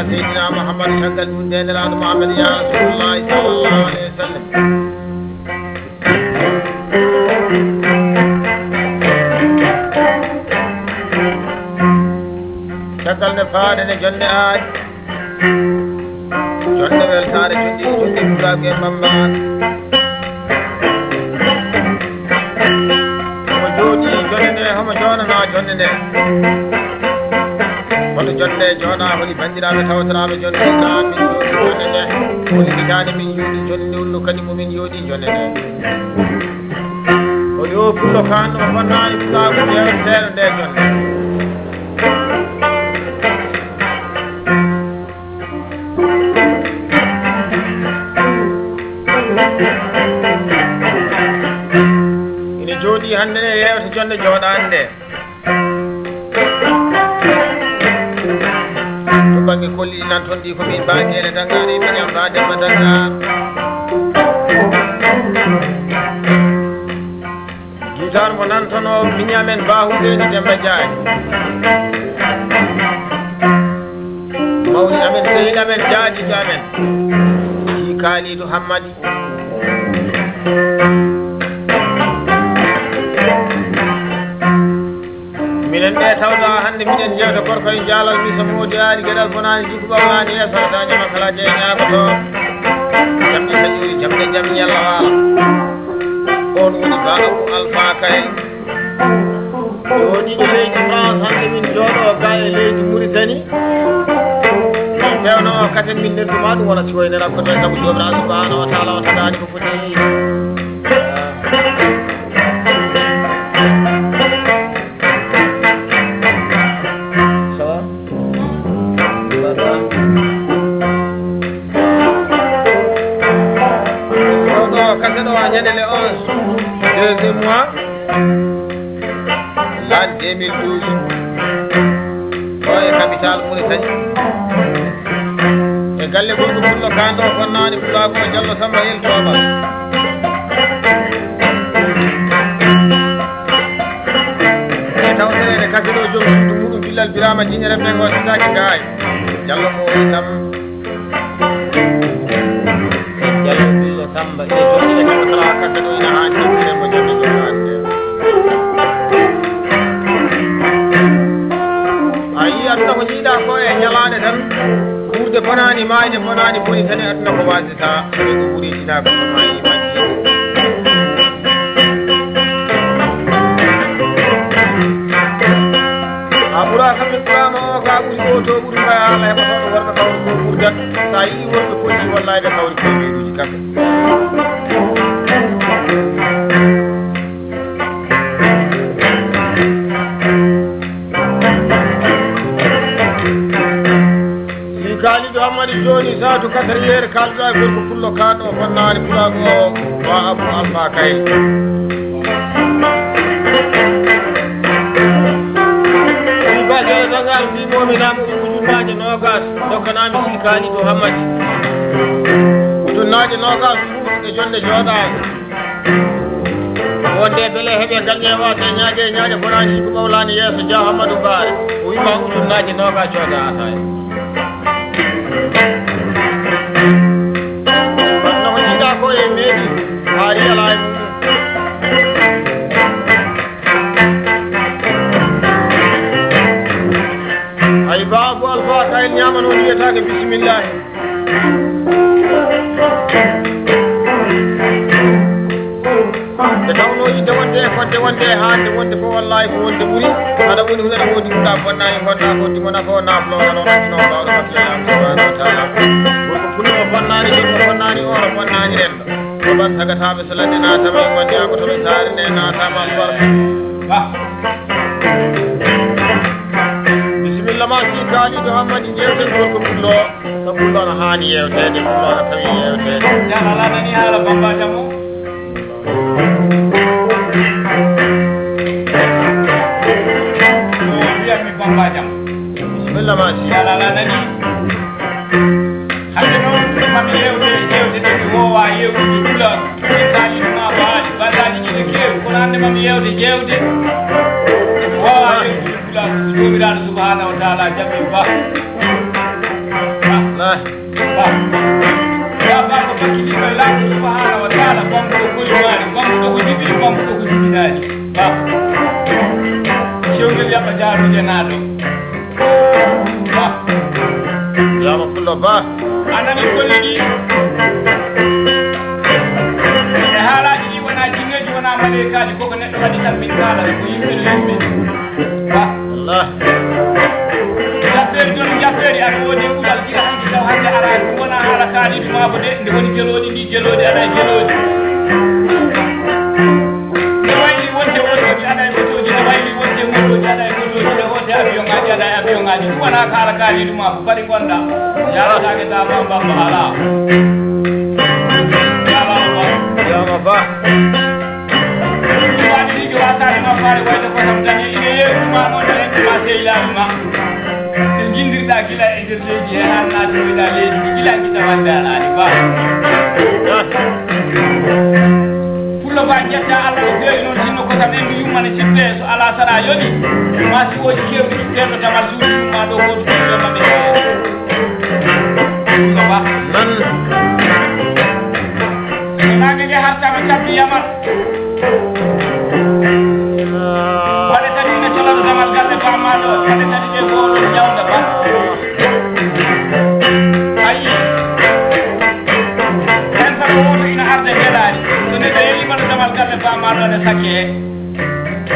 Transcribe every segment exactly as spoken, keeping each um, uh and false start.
Seydina Muhammad, caggal ɗum nde Nelaaɗo Muhammad, ya Rasulullahi sallallahu alayhi wa sallam. Caggal nde faaɗe nde jonde aadi, jonde weltaare, jonde, jonde pulaagu e Bamba. Omo jooɗii jonde nde, homo joonanaa jonde nde? Hoto jonde jooɗa, holi banndiraaɓe tawtoraaɓe jonde nde? Ka min jooɗii jonde nde, holi hitaande min jooɗii jonde nde, wonno kadi mo min jooɗii jonde nde? Holi o pullo kaanɗo mo fonnaani pulaagu yeewteteeɗo nde jonde? Ina jooɗii hannde ne yeewta jonde jooɗaande nde. To bannge kolli nan toon ɗi ko min Ba Jeele Dannga, ɗi miñam Ba Demba Dannga. Duutaan mo nan toon o miñam en Ba Huseeni Demba Jaañ. Mawɗi amen, sehil amen, jaajiiɗo amen. Kii Kaaliidu Hammadi. Minen ɓe tawɗaa hannde, minen jewta gorko e jaalal, mi so moodi aari geɗal bonaani, jikku ɓawlaani yeeso, daño ma kala jeyñaako to. Jamɗi saƴuuri, jamɗe jam ñalla waala. On woni Ba Abou Alpha Kayel. Jooɗiiɗo leydi France, hannde min jooɗoo ga e leydi Mauritanie. Min peewno o kasen, min noddu ma ɗum wona si wayne rakkoto e sabu Joomiraaɗo Subhaanahu wa Taala o tagaani ko foti. Ça va? Oɗo kase ɗo, ñande le onze, deuxième mois, l'an deux mille douze, ɗo e capitale Mauritanie. E galle Gorko Pullo Kaanɗo, fonnaani pulaagu o Jallo Samba El Tooɓa. E tawtoreede kase ɗo, joom suudu muɗum Billal Biraama Jiñere Ɓengo Sitaaki Gaay. Jallo mo woni kam. Jallo Billo Samba, e jokkere kala kala kase ɗo ina haa jokkere mo jami ɗo hannde. A yii aduna ko jiiɗaa ko e ñalaande tan. Wuurde bonaani, maayde bonaani, boni tan e aduna ko waasde. Taa, ɓe ko ɓuri ina ko maayi majji. A ɓura kam min ɓurama o, ka ɓuri o to ɓuri ma, Alla heɓata ɗo worɓe kawri ko ɓurdat. Sa yiɗi worɓe poti, wallahi ɓe kawri ko ɓeyduji kamɓe. Si Kaalidu Hammadi jooni saatu quatrière, kaalduɗaa e Gorko Pullo Kaanɗo, o fonnaani pulaagu o, wa Abou Alpha Kayel. Si Ba Jeele Dangal mbimomi laamu ujunnaaje noogaas, ndokkanami si Kaalidu Hammadi. Ujunnaaje noogaas mbuuɗi e jonde jooɗaango. Wonde bele heɓe gañe waate ñaaje, ñaaje bonaani ko ɓawlaani yeeso Dia Hammadu Baare. O wima ujunnaaje noogaas jooɗaata e. Kono ko jiiɗa ko e meeɗi, haari alaa e muɗum. Ay, Ba Abou Alpha Kayel ñaama noon wiyetaake bisimillahi. Nde tawnoo yidde wonde e fodde wonde e haande wonde fof, wallaahi ko wonde ɓuri. Aɗa woni heen, aɗa woodi huɗa bonnaani, honɗa ko dimo nafo, naflo, naflo, naflo, naflo, Allahu subhanahu wa taala. Gorko pullo o bonnaani, debbo bonnaani, oro bonnaani, renndo. Ko ban sagataaɓe so ladde naatama e majjaago to ɓe saare nde naatama albarka. Bah. Bisimilla ma, si Kaalidu Hammadi, jeewten gorko pullo. Sabu ɗo no haani yeewteede, ɗum ɗo no tawi yeewteede. Yalla, Alla nani haala Bamba Jam o. Wiyatmi Bamba Jam. Bisimilla ma, si. Yalla, Alla nani. Hannde noon, mami yeewte, yeewte ɗe mi woowa yeewtude pulaagu. Min kaalii ma baali, ballaaji ɗi ne keewi, kono hannde mami yeewte jeewte. Mi woowa yeewtude pulaagu, ko Joomiraaɗo subhaanahu wa taala jaɓi ba. Ba. Ba, ba, ko bakkidiiɗo e Laamɗo subhaanahu wa taala, bamɗo ko goymaani, bamɗo ko jibini, bamɗo ko jibinaani. Ba. Cewndel yaɓa jaarude naaɗo. Ba. Jaama pullo ba. A nani golle ɗi? E haalaaji ɗi wonaa jinneeji, wonaa maleykaaji, koko neɗɗo waɗi tan min kaalata, ko yimɓe no yimɓe. Ba. Allah. Jappeeri jooni, jappeeri aɗa woodi e ɓural gila hanki taw hannde araani. Ɗum wonaa haala kaaliidu maa bo de, nde woni gelooɗi ndi, gelooɗi aɗa e gelooɗi. Nde wayli wonde otooji aɗa e otooji, nde wayli wonde motooji aɗa e motooji, nde wonde avion ŋaaji aɗa e avion ŋaaji. Ɗum wonaa haala kaaliidu maa, ko bari ngonɗaa. Yaalataake daa ma mbamba alaa. Yaalama ba. Yaalama ba. Ɗum waɗi ɗi jowaataani ma faale wayde ko kam dañi ine yeeru ma noon e ma sehilaaɓe ma. Ɓe njindirɗaa gila e nder leydi he, haa naatoyɗaa leydi ndi, gila ngiɗa wande alaani ba. Pullo ba, jetta Allah no feewi noon, sinno ko kam en mi yummana cippe, so alaa sara yoni, ma si wooji keewɗi ɗum ɓeerɗo damal suudu ɗum ma ɗo gooto ɗum yo maɓɓe. Pullo ba. Nan. Naange nge hartaama cabbi yamar. Waɗe kadi ina colata damal galle Ba Maalo, waɗe kadi ɓe ko oɗon ñawda Ba. Ayi. Heen sabu wooto ina arda heɗaani. So neɗɗo yeeyiima ɗo damal galle Ba Maalo ene sakke heen.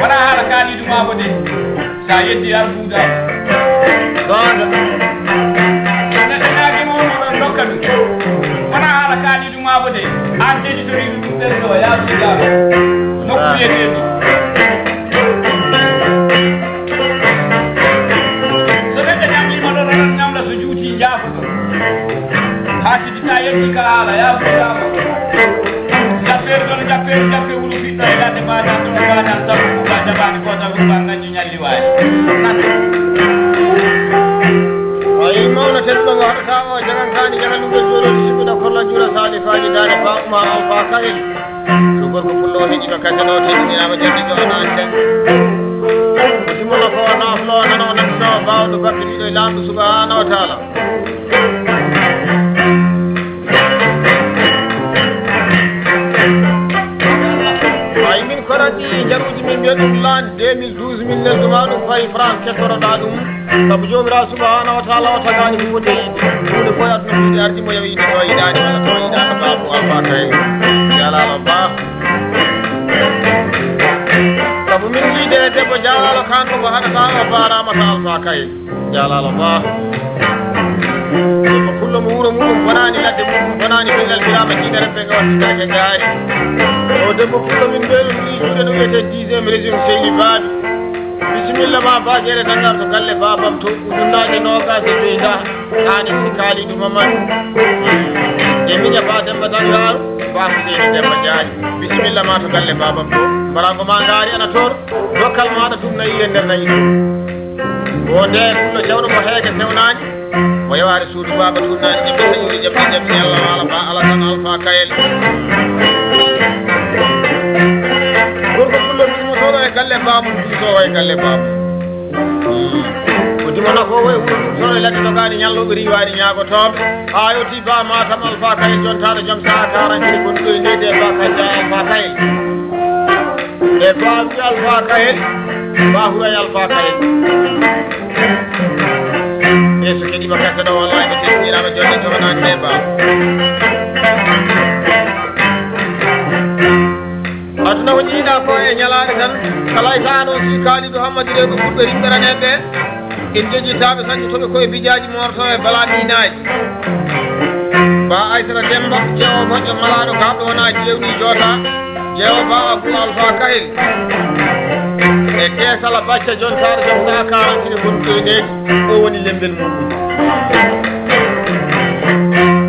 Wonaa haala kaaliidu maa ko de. Sa yeddi alfuuda. Gooto. Ana ina gimo mo ɗon dokka ɗum. Wona haala kaalidu ma bo de. An tedi to ridu ɗum ɓen ɗo ya suuda. Nokku yeddi. So ɓe ɓe ñamima ɗo ɗon ñamla so juuti jaafo. Haa sidi ta yetti ka haala ya suuda. Jappere ɗon jappere jappe wuro ɓiɗɗo e ladde mbaɗan ɗo mbaɗan sabu kuka jaɓani ko tawi kuka ganji ñalli waali. O yi mawna tedduɗo mo haɗata o jagantaani jaganugol jololi siɓɓuɗa korla jura sali faji dare ba uma alfa kahil. Ko gorko pullo o heƴi no kante ɗo teddinirama jande joɗanaani tan. Ko timono ko naflo nano nanno bawɗo bakkiliɗo e lamɗo subhanahu wa taala. Ay min korandi jaruji min mbiya ɗum lan deux mille douze min nelduma ɗum fayi France kettoroɗa ɗum. Sabu jomirawo subhanahu wa taala o tagani ko foti yidde hunde fof aduna foti ardi mo yawi yidde o yiɗani walla to yiɗani babu alfa kay. Yalalo ba. Sabu min yiide e debbo jaalalo kanko ko haɗata o barama ka alfa kay. Jaalalo ba. Debbo pullo mo wuro muɗum bonani ladde muɗum bonani bellal birama jiɗere ɓe gawatitake gaari. O debbo pullo min mbeɗum ni juuɗe no wiyete dixième régime seyni baabi. Bisimilla ma ba gere dangar to galle babam to ujunnaaje noogas e joyi ga. Kaani ɗum kaalidu mamman. E miña ba demba dangar ba ko seyni demba jaari. Bisimilla ma to galle babam to. Mbara ko ma ngaari ana toon. Dokkal maɗa tum nayi e nder nayi. O nde kullo jawɗo mo heege fewnaani. O yawaari suudu baaba tunnaani ƴeɓɓe sañuuri ƴeɓɓe ƴeɓɓe Allah waala ba ala tan alfa kayel. Gorko kullo duumotoɗo e galle baabum duusowo e galle baabum. Ko dimana ko woy wuro duumotoɗo e ladde dogaani ñallooɓe riiwaani ñaagotooɓe. Haa yewti ba matam alfa kayel jontaɗo jom saha karankiri ko duɗo e neyde ba kanja alfa kayel. E ba wi alfa kayel. Ba huray alfa kayel. Yeeso keɗima kasa ɗo wallahi ko teddinirama jonde joganani e ba. Aduna ko jiiɗa ko e ñalaɗe tan. Kala e sano si kaaliɗo hammadi rew ko fulɓe rimɓe raneɓe. En jejjitaɓe sañƴotoɓe koye bijaaji morto e balaɗinaaji. Ba Aysata Demba jeewo moƴƴo malaɗo kaɓɗo wona jewni joota. Jeewo ba Abu Alfa Kahil. E kesala bacca jontaɗo jonta karantine gonɗo e neydi. O woni lembel muɗum.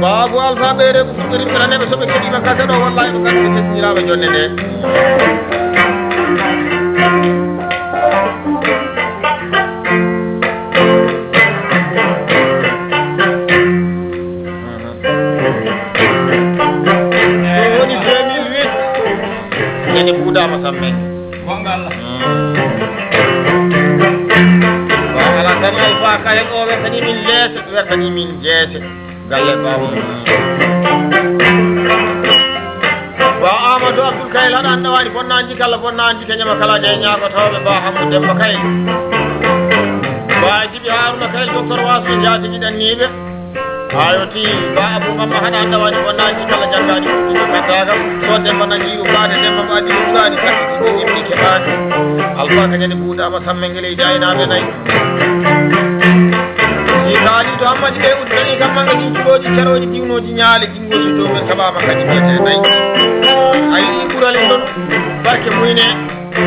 Ba Abu Alfa ɓeyre ko fuɗɗorima neɓe soɓe keɗima kasa ɗo wallahi ɗo kadi ɓe teddiniraɓe jonde nde. Ɗum woni deux mille huit. Ene fuudama samme. Gonga Allah. Wa ala tan alfa kala ko wertani min leese, wertani min jeese. Galle Baba. Ba Amadou Abdoul Kayel haɗa annda waɗi bonnanji kala bonnanji ka ñama kala jey ñaagotooɓe Ba Hamou Demba Kayel. Ba Jibi Haruna Kayel, Docteur Wasu, jaatigi ɗanniiɓe. Ayoti Ba Abou Bamba haɗa annda waɗi bonnanji kala janngaji ɗiɗo kaddaagal. So Demba nangi ɗum baade Demba mbaadi ɗum ɗaani sakki ɗiɗi yimɓe keɓaani. Alfa ka ñande buuɗaama samme ngele e jaynaaɓe nayi. Si kaali to Ammadi ɓe uddani kam manga ɗin cuɗooji carooji diwnooji ñaale jinngooji dow men kaɓaama kadi mbiyetee nayi. A yiɗi ɓural en ɗon barke muyne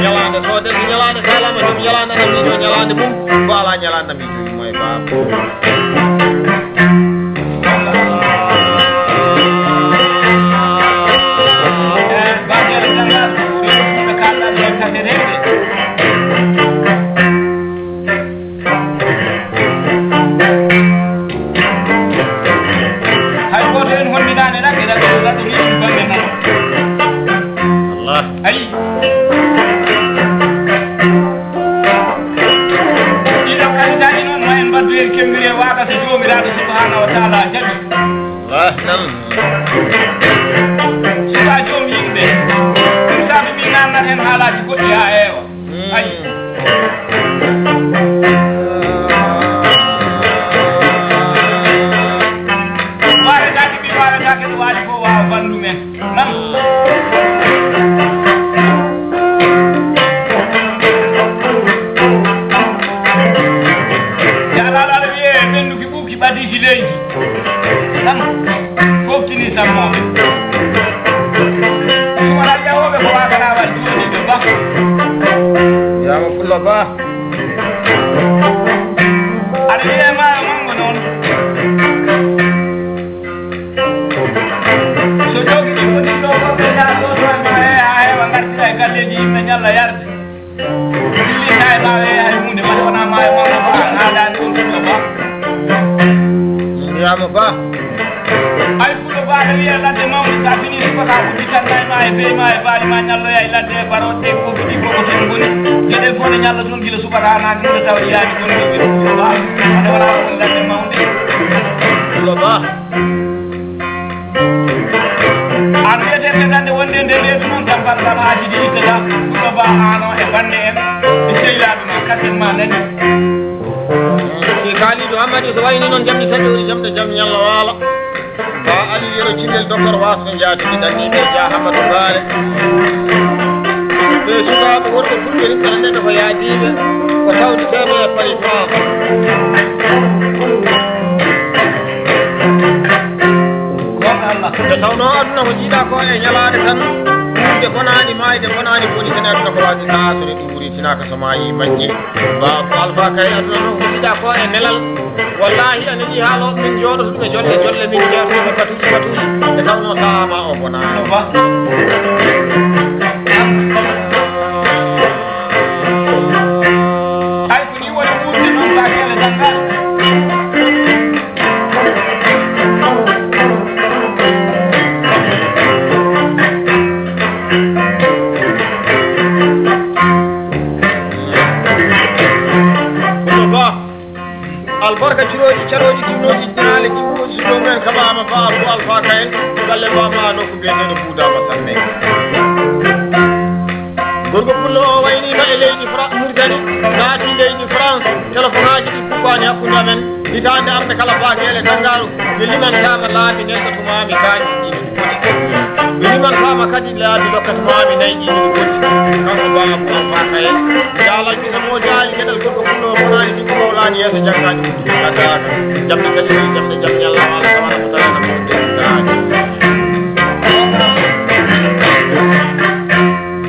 ñalaande so denndi ñalaande kaalama ɗum ñalaande namiijo ñalaande mum ko alaa ñalaande namiijo yumma e baaba. Hay gooto en holminaani ɗaɗɗe ɗaɗɗe ɗaɗɗe ɗum balle nana. Allah. Ayi. Ɗiɗo kadi dañi noon ma en mbaɗdu en kemmbiri e waaɗa so Joomiraaɗo subhaanahu wa taala jaɓi. Allah. Suka joom yimɓe. Ɗum sabi min naannat heen haalaaji goɗɗi haa heewa. Ayi. Waɗataake mi waɗataake ɗo waali fof waawa banndum en. Nan. Jaalaaɗo aɗa wiyee ɓennduki ɓuuɓki ɓadiiki leydi. Tan foftini sammooɓe. Suwara jawooɓe ko waaganaawal duwaniiɓe ba. Yaama Pullo Ba. Aɗa wiyee maayo manngo noon. So joogi ɗi woni ɗo fof ɓe ndaa ɗo to e maa he haa heewa ngartira e galleeji yimɓe ñalla yarde. Ɗi tawi maa he hay huunde mbaɗa wonaa maayo manngo ko a aadaani on Pullo Ba. Yaama Ba. Ay Pullo Ba aɗa wiyee ladde mawnde sa fini subaka udditan nayi ma e beyi ma e baali ma ñalloya e ladde e baroɗe ɗe fof ɗi koko toon ngoni. Geɗe fof ne ñalla toon gila subaka haa naati ɗo tawa yaani ɗon ɗo ɓe Pullo Ba. Aɗa wala on ladde mawnde. Pullo Ba. An wiyetee ɓe dande wonde nde reedu noon tampal tan haa jiɗi ittata Pullo Ba aano e bande en. E seylaaɓe ma katten ma nani. Si kaaliijo Hammadi so wayni noon jamɗi tati woni jamɗe jam ñalla waala. Ba Ali Yero Cillel Docteur Waas no jaatigi ɗanniiɓe Dia Hammadi Baare. Ɓe sukaaɓe worɓe fulɓe rimɓe hannde ko yaadiiɓe ko tawdi teeɓe e payi faama. Nde tawnoo aduna ko jiiɗaa ko e ñalaande tan, ɗum de bonaani maayde bonaani boni tan aduna ko waɗi kaa so ne ɗum ɓuri tinaaka so maayi majji. Ba Alfa kay aduna noon ko jiiɗaa ko e nelal. Wallaahi a neli haalooɓe min njooɗoto ɗum e jolle jolle min jeertoɓe batuuji batuuji. Nde tawnoo sahaa ma o bonaani. Ay ko ni woni wuurde noon ba geele danngal. Kono ba albarka cirooji carooji diwnooji jinaale jiɓɓooji suɗo mumen kaɓaama ba ko Alfa Kayel galle ba ma nokku biyeteeɗo Buudaama Sanne. Gorko pullo o wayniima e leydi Fra- Mauritanie, naati leydi France, telefonaaji ɗi kuɓɓaani hakkunde amen. Hitaande arde kala baakeele Tanngaaro, mi limantaama laabi nelɗo to maami kaaƴe ɗiɗi. Mi limantaama kadi laabi lokka to maami nayi ɗiɗi. Kanko Ba Abou Alfa Kayel, jaalal ɓiɗɗo mo jaali geɗal gorko pullo o bonaani jikku mawlaani yeeso janngaani. Kadaaka, jamɗe kadi, jamɗe jam ñalla wala sabana ko tawata ko ɗe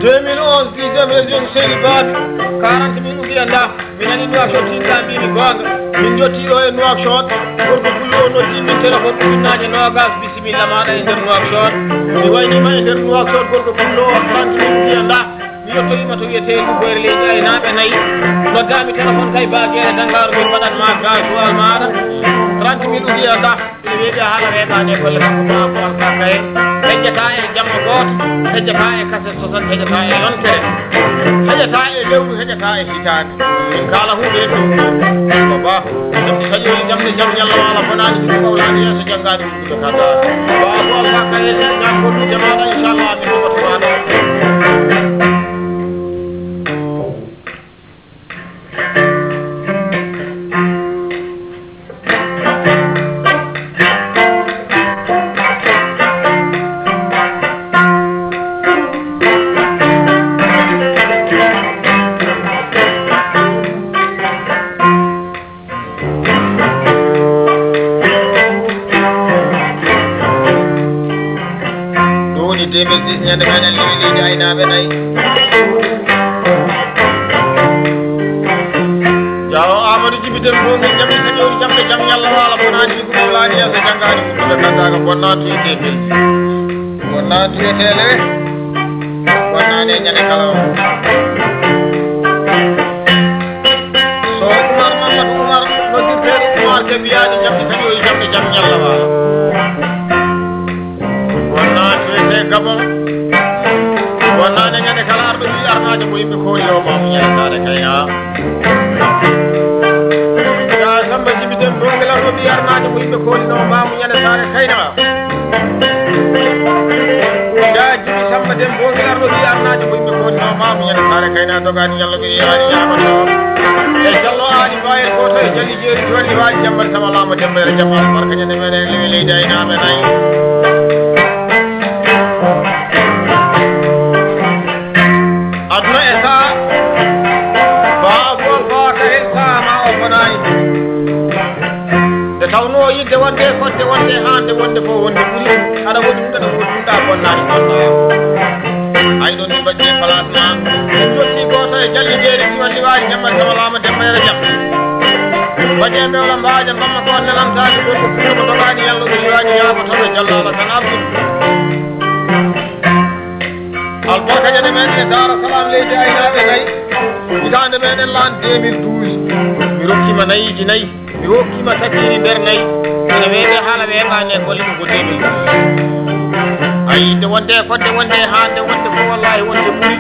deux mille onze, dixième région Seydi Babi, quarante mille ouvriers la. Mi nani Nouakchott tinta mbimi goonga. Min jotti ɗo e Nouakchott. Gorko pullo o noddi min téléphone ujunnaaje noogas, bisimilla maaɗa e nder Nouakchott. Mi waynima e nder Nouakchott, gorko pullo o trente mille mbiya la. Mi yettoyima to wiyetee Luggoyre leydi aynaaɓe nayi. Noddaami téléphone kay baageere Tanngaaro, min mbaɗat ma gasoil maaɗa. Trente mille mbiya la. Ina weeɓi a haala reeɓaani e golle makko ma ko Alfa Kayel. Hejjata e jamma gooto, hejjata e kaset sosan, hejjata e yontere. Hejjata e Lewru heƴataa e hitaande. Min kaala huunde e dow mum. Baba, jamɗe taƴoyi, jamɗe jam, ñalla waala, bonaani, ɗum ko wawlaani yeeso, janngaani, ɗum ko kata. Baba, ko Allah ka e jam, ko ɗum jamaata, inchallah, min ko to waɗa. Ɗum woni deux mille dix, ñande meɗen lewi leydi aynaaɓe nayi. Jaawo Amadou Djiby Dem Bongi, jamɗe taƴoyi, jamɗe jam, ñalla waala, bonaani, ko wawlaani yeeso, janngaani, ko ɗum ɓe nganndaa ko bonnaa tuyetee belɗi. Bonnaa tuyetee lewe. Bonnaa ne ñande kala o. So Oumar Mamadou Oumar, noddirteeɗo Oumar Kébé, yaani jamɗe taƴoyi, jamɗe jam, ñalla waala. Wonnaa tuyetee Gabon. Wonnaa ne ñande kala arɗo wi arnaajo mo yimɓe kooli o maamu ñande saare kayna. Ya Samba Djiby Dem Bongi arɗo wi arnaajo mo yimɓe kooli o maamu ñande saare kayna. Ya Djiby Samba Dem Bongi arɗo wi arnaajo mo yimɓe kooli o maamu ñande saare kayna dogaani ñalla ɓe yaani ñaamato. E Jallo Aali Bayel gooto e Jali Jeeri Jooni Waali Jammal Sama Laama Demba Yero Jammal Barka ñande meɗen lewi leydi aynaaɓe nayi. Aduna e saha, baafol baaka hel saha ma o bonaani. Nde tawnoo yiɗde wonde, fodde wonde, haande wonde, fof wonde ɓuri. Aɗa woɗɗi ɗum, aɗa woɗɗi ɗum, ɗa bonnaani, bonnaani. Ay ɗon ni mbaɗɗe place ma. Min jotti gooto e Jalli Jeeri, Siwal Liwaali, Jamma Sama Laama, Demba Yero Jam. Mbaɗɗe mbewla mbaaja, mbamma ko on nelantaani, gorko puɗɗo ko dogaani, yallo ko liwaani, yaama toɓe, Jallo Alasan Abdul. Albarka ñande men e Daara Salaam leydi aynaaɓe nayi. Hitaande meɗen lan deux mille douze. Mi rokkiima nayiiji nayi. Mi rokkiima satiiri nder nayi. Ene weeɓe haala weeɓaani e golle ɗum ko deux mille douze. Ayi, nde wonde e fodde wonde e haande wonde fof wallaahi wonde ɓuri.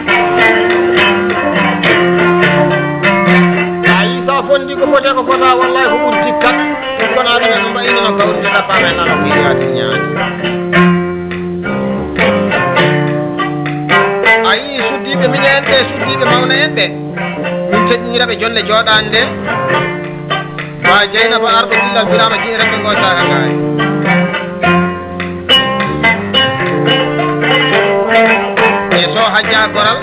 Ayi, so a fondii ko fotee ko fotaa wallaahi ko ɓuri dikkat. Kono aɗa nani mbayni no kawri nde ɗaɓɓaama e nano ko yiyaade ñaani. A yii suddiiɓe minen ɓe, suddiiɓe mawna en ɓe. Min teddinira ɓe jonde jooɗaande nde. Ba Jeynaba Arɗo Billal Biraama Jiiñ Rabbi ngoo saaka ngaari. E so hajja goral.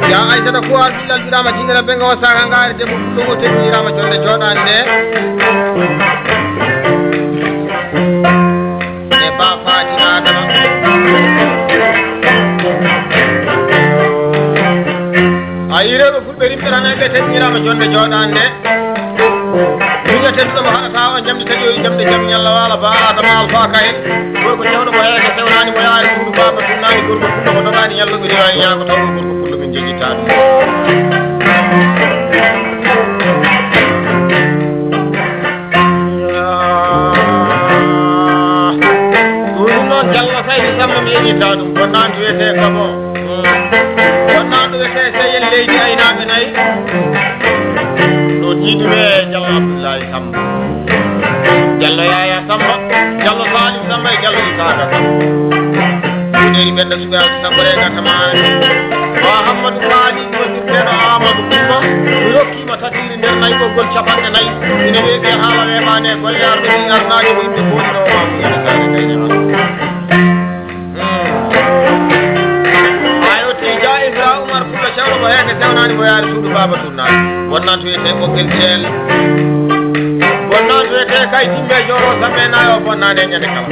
Ya Aysata Kuwar Billal Biraama Jiiñ Rabbi ngoo saaka ngaari, debbo Fullo ngo teddiniraama jonde jooɗaande nde. E Ba Faati Adama. A yii rewɓe fulɓe rimɓe tan e ɓe teddiniraama jonde jooɗaande nde. Miña tedduɗo mo haɗata on jamɗe taƴoyi jamɗe jam ñalla waala Ba Adama Alfa Kayen. Gorko cewɗo mo heege sewnaani mo yaari suudu baaba sunnaani gorko fullo ko dogaani ñallo ɓe riwaani ñaago taw ɗo gorko fullo min jegitaa ɗum. Ɗum noon Jallo Saydi Samma mi yeñitaa ɗum. Wonnaan to wiyetee Gabon. Wonnaan to wiyetee Seyel leydi aynaaɓe nayi. Ɗo jiiduɓe Jallo Abdullahi Samma. Jallo Yaya Samma. Jallo Salim Samma e Jallo Isaka Samma. Ɗeeri ɓen ɗo suɓe Samma Rega Tamaani. Wa Hammadu Faali, wondirteeɗo Amadou Kumba. Mi rokkiima tatiiri nder nayi ɓoggol capanɗe nayi. Ina weeɓi haala weeɓaani e golle arɓe ɗi arnaaji ko yimɓe koolino o maamu ñande saare kayne an. Ayo Tija Ibra Umar Fullo Cawɗo mo heede sewnaani mo yaari suudu Baaba Tunnaani. Wonnaan to wiyetee Ɓoggel Ceel. Wonnaan to wiyetee kay Timbe Jooro Sambe Naayo bonnaani e ñande kala.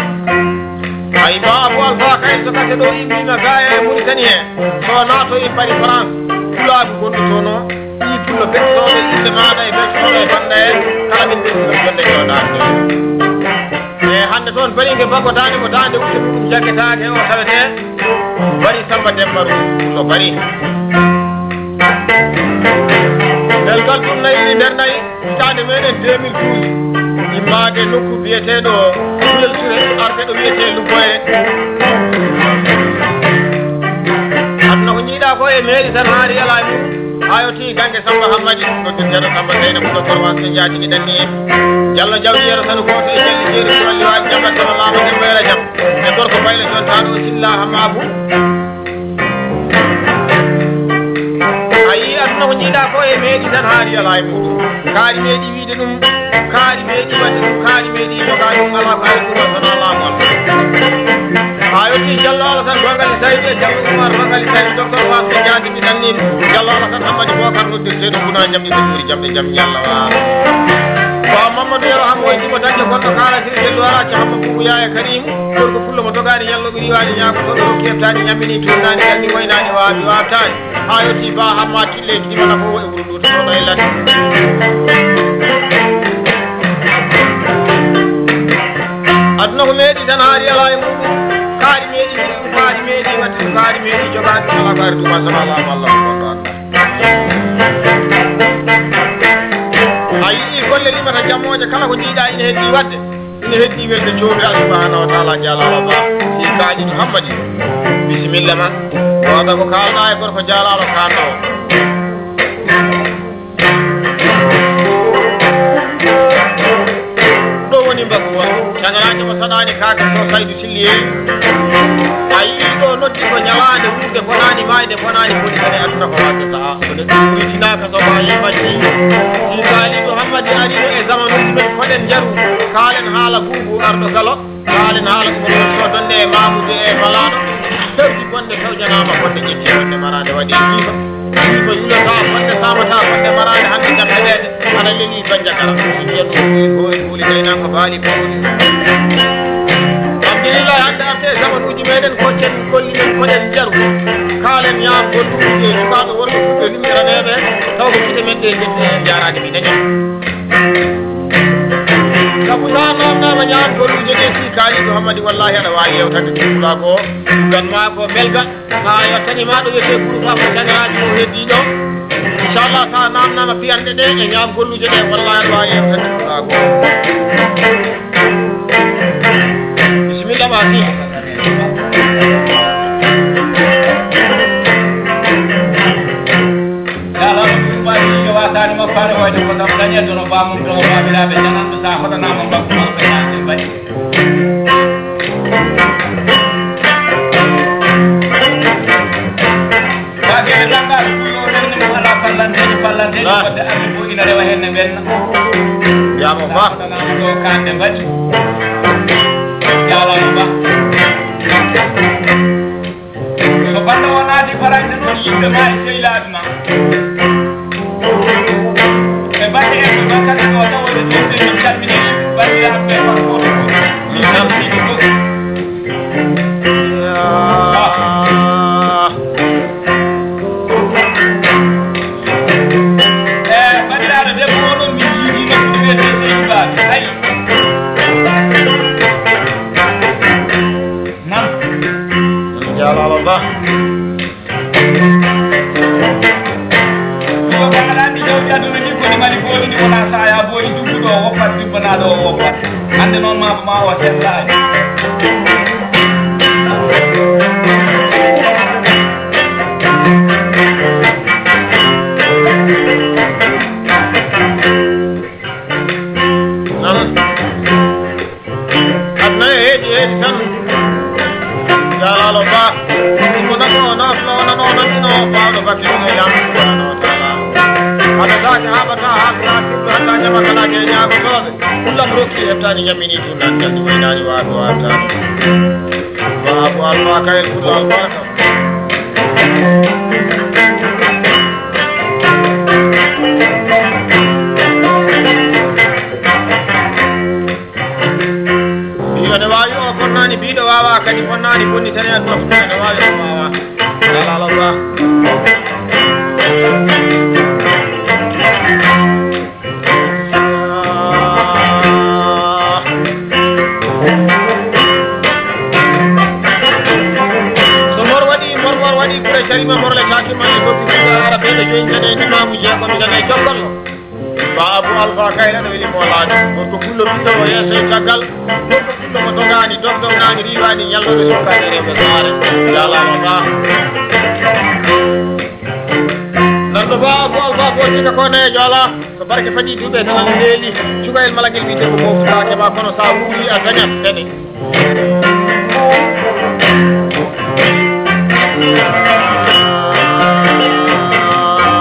Ay Ba Abu Alfa kay so kase ɗo immima gaaya e Muritani he. So naato e Paris France. Pulaagu gonɗo toon o. Ɗii pullo bertooɓe innde maaɗa e bertooɓe bannda en, kala min ɓe ɗum jonde jooɗaande. E hannde toon bariŋge baggo daande mo daande wutte muɗum jaggetaake o tawetee bari Samba Demba Rum pullo bari. Belgal ɗum nayi Nder nayi, hitaande meɗen deux mille douze, immaade nokku biyeteeɗo Guyel Sure, arde ɗo wiyetee Lubboyre. Aduna ko jiiɗaa ko e meeri tan haari alaa e mum. Haa yottii Gannge Samba Hammadi, noddirteeɗo Samba Seyna, ko docteur Wanso Jaatigi danni en. Jallo jawdi yeero tan gooto e jalli jeeri ko walli waaji jam, battama laama jam, mayra jam. E gorko baylo jontaa ɗo Silla Hamaabu. A yii aduna ko jiiɗaa ko e meeɗi tan haari alaa e muɗum. Kaari meeɗi wiide ɗum, kaari meeɗi waɗde ɗum, kaari meeɗi jogaa ɗum, alaa ko ari ɗum, alaa laamu Allah. Haa yottii Jallo Alasan Bangali Saydu e Jallo Umar Bangali Saydu, docteur Wanso Jaatigi danni en. Jallo Alasan Hammadi Bokar noddirteeɗo Guna jam, ɓe ɓuri jam, ɓe jam ñalla waalo. Ko Mamadou Yero Hammo e Jimo Dañde Gonɗo Kaala Siri Jellu Ara Cahamba Bubu Yaaya Karim. Gorko pullo mo dogaani ñallo ɓuri waali ñaago to ɗo keɓtaani ñammini tuurnaani jalni waynaani waawi waawtaani. Haa yottii Ba Hamma Kille Jimana fof e wuro Luuta ɗo e ladde. Aduna ko meeɗi tan haari alaa e muɗum. Kaari meeɗi wiɗi ɗum, kaari meeɗi waɗi ɗum, kaari meeɗi jogaani ɗum, alaa ko ari ɗum, asama alaa ko Allah ko gonɗo aduna. A yii golle limata jammooje kala ko jiiɗaa ina heddii waɗde. Ina heddii welde coomi Allah subhanahu wa taala jaalaama ba. Si kaaji to Hammadi. Bisimilla ma. Wada ko kaalɗaa e gorko jaalaama kaanɗo o. Ɗo woni mbaggu on. Cagalaajo mo saɗaani kaake to Saydu Silli en. A yii ɗo noddi ko ñalaande wuurde bonaani maayde bonaani woni tan e aduna ko waɗde sahaa. So neɗɗo wuytinaaka to maayi majji. Si Kaalidu Hammadi ari e zamanuuji men koɗen njaru. Kaalen haala buubu arɗo galo. Kaalen haala ko woni so donde e maamude e malaaɗo. Fewti bonde fewjanaama bonde ƴetti bonde maraade waɗi jiifa. Jiifa yulata bonde saamata bonde maraade hannde jam heɓeede. Aɗa leli bannja kala. Mbiyatmi ko e hooli gaynaa ko baali ko woni. Alhamdulillah, hannde arte e zamanuuji meɗen ko cen golli men koɗen njaru. Kaalen ñaam golluuji e sukaaɓe worɓe fulɓe lummiraneeɓe. Taw ko gite men ɗe njetti en njaaraani mi daña. Sabu sa namnama ñaam golluuje ɗe si kaaliɗo Hammadi wallahi aɗa waawi yewtande ɗum pulaago. Gan ma ko belga. Sa yottani ma ɗo wiyetee groupe Afro Cagaraaji o heddii ɗo. Inchallah sa namnama piyanɗe ɗe e ñaam golluuje ɗe wallahi aɗa waawi yewtande ɗum pulaago. Bisimilla ma fi. Yalano ɗum mbaɗi yo wasani makko hano wayde ko ɗam dañe dono bamum ɗo baɓiraɓe jananɓe sa hoɗanama mbakku makko e naji mbaɗi. Baɓeɓe ganda ɗum yo rende mo ala fallanteji fallanteji wadde ami fo ina rewa henne ɓenna. Yamo ba. Ɗo kande mbaɗi. Yalano ba. So balla o naati farayse noon yimɓe ma e sehilaaɓe ma. E batte en ɓe bakkata ɗo tawoyde jomɓe min calmini banndiraaɓe ɓe fat gooto gooto min calmini ɗum fof. E banndiraaɗo debbo o ɗon min jiiɗi nokkude wiyetee sehilaaɓe ayi. Nam. Jaaraama ba. Ɗo baɗaɗa mi jawdi aduna ni koni mali booli ni wona saya booli jubbuɗo o woppat jubbanaaɗo o woppat. Hannde noon ma ma o sellaani. Aduna e heedi heedi tan. Jalaalo ba. Ko nafo o naflo o nano o nanino o bawɗo bakkino e lam. Subhanahu wa taala. Hada sake habata ha kula kirɗo hatta jama kala ke ñaagotooɓe. Kullam rokki heɓtaani ñammini ɗum nan jaldi waynaani waɗo waɗtaani. Ba abu alfa kayel kullo albarka. Biɗo ne waawi o bonnaani biɗo waawa kadi bonnaani bonni tan e aduna fof ne waawi o waawa. Alala ba. So mor waɗi mor mor waɗi kure carima mor le kaki mani ko biɗo ara ɓe ɓe joyi jane ni mamu je ko mi jane jokkol. Ba Abu Alfa Kayre no weli mo laani. Gorko pullo ɓiɗɗo o yeeso e caggal. Gorko pullo mo dogaani, dog dognaani, riiwaani, ñalluɓe sukaaɓe rewɓe saare. Jaalaama ba. Nanɗo ba Abu Alfa ko tika ko ne joola. So barke fadi duuɓe tan ana leeli. Cukalel mala ngel wiyte ko moftaake ma kono sa wuuri a dañat kadi.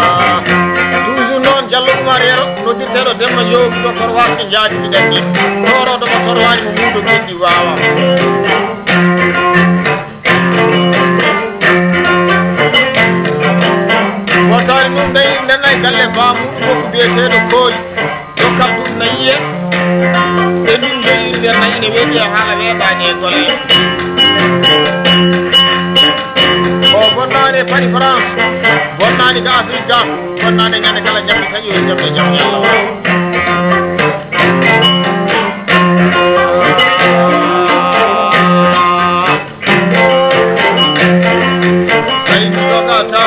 Toujours noon, Jallo Umar Yero, noddirteeɗo Demba Joob, to Korwaas, ɓe njaadi ɓe ɗanni. Tooroodo mo Korwaani mo muudo geddi waawa. Wotaani ɗum, tawi ndenna e galle baamu, ko biyeteeɗo Kooli. Dokkal ɗum nayi en. E min joyi nder nayi ne weeti e haala weeɓaani e golle. O bonnaani e Paris, France, bonnaani ka Afrique ga, bonnaani ñande kala jamɗe taƴi o jamɗe jam yalla. Saydu dogata.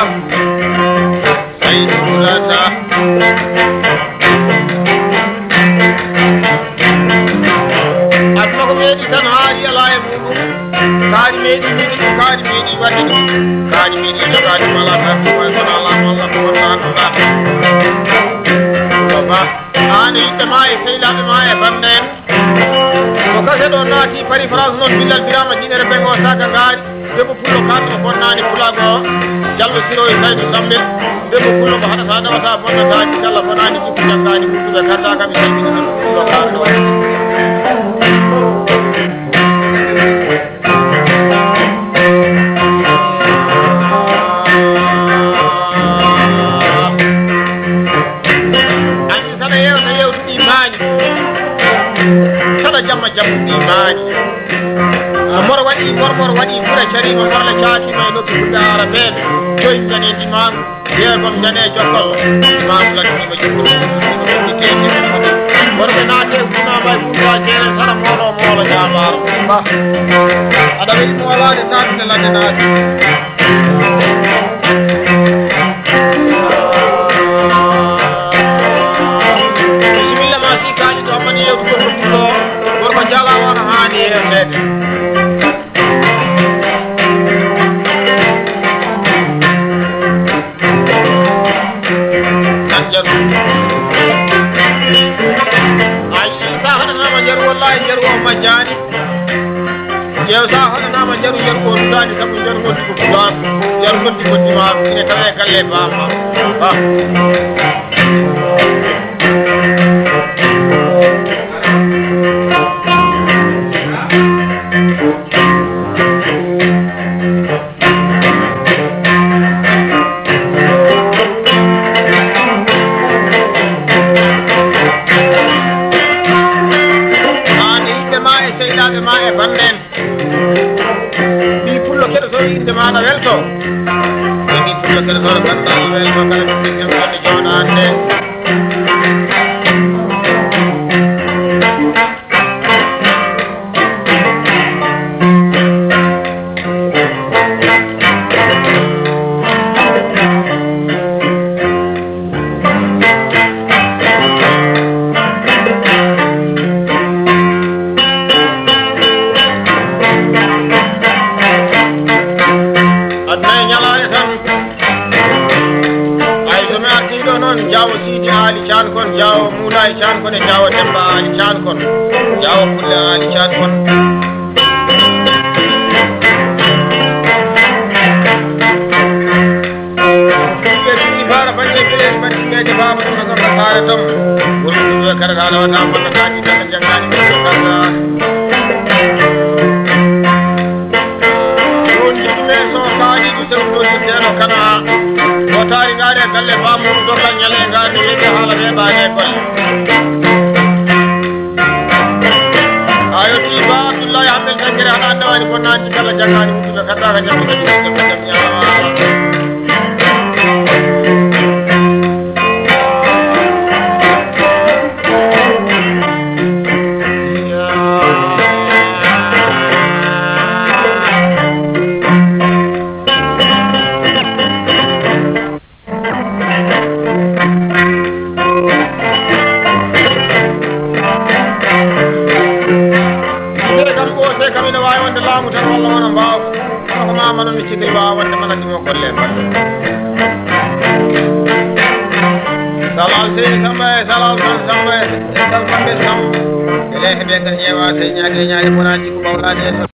Saydu dogata. Aduna ko meeɗi tan haari alaa e muɗum. Kaari meeɗi meeɗi ɗum, kaari meeɗi waɗi ɗum. Kaari meeɗi jogaade mala tan ko woni kono alaa walla ko wonaa ko ɗa. Ko ba. Aan e yiɗɓe ma e sehlaaɓe ma e bannde en. Ko gase ɗo naati Paris France noon billal Birama Jinere Bengo Saga Ngaari. Debbo pullo kaɗo bonnaani pulaago o. Jallo Siro e Saydu Sambe. Debbo pullo ko haɗata ɗawata bonnata ni kala bonaani jikku janngaani wuttude kanta kam e salmini debbo pullo kaɗo. Anndi saɗa yewta yewtuɗi maañi. Saɗa jamma jammuɗi maañi. Moro waɗi, mor mor waɗi, kura cariima, morla caatiima e noppi fulɓe aarabeeɓe. Joyi njane ndimaagu, jeegom njane jokkol. Maamu laggiima jikkude, jikkude, jikkude, jikkude. Worɓe naate, guna may, guna jeere, sara moolo, moolo, jaamaaro. Ba. Aɗa weli mo walaade, taatinde ladde naate. Bisimilla ma, si kaali to, amani yewtude ko ɗum ɗo, gorko jala wona haani e reede. Tan jaru. Ay, sa haɗanaama jaru, wallahi jaru o majjaani. Ƴeew, sa haɗanaama jaru, jaru o duɗaani, sabu jaru o duɗu duɗaani. Jaru noddi noddi ma, ine tawa e galle baaba. Ba. Aan e yiɗɓe ma e sehilaaɓe ma e bannde en. Ɓii pullo keɗotoo innde maaɗa welto. Ɓii pullo keɗotoo gandal welto kala ɓiɓɓe jom wonde jooɗaande. Aduna e ñalaande tan. Ay, so mi artii ɗo noon, jaawo Siidi Aali Caan kon, jaawo Muulaay Caan kon e jaawo Demba Aali Caan kon, jaawo Kulle Aali Caan kon. Ɓe fii faara baɗɗe kelen mbaɗi ɓeeje baaba ɗum no gamba saare tom. Woni ɗum ɗo kadi haala wata mbaɗa taani kala janngaani ɗum ɗo kala. Ɗum jiɗi men so taani ɗum tawi ɗo jiɗde no kana. O taari ngaari e galle baamu ɗum dokkal ñale ngaari ne weeɓi haala weeɓaani e golle. A yottii ba Abdullahi Hammet Jangere, haɗa annda waɗi bonnaani kala janngaani wuttude, kaddaaka janngo kadi wuttude, kadi jam ñaama. Cikil wawa wonde mala ɗum o golle mbaɗɗo. Salal sey Samba e salal tan Samba e salal Samba e Samba. Ele heɓe ngal ƴeewa sey ñaage ñaage mona jikku mawlaade e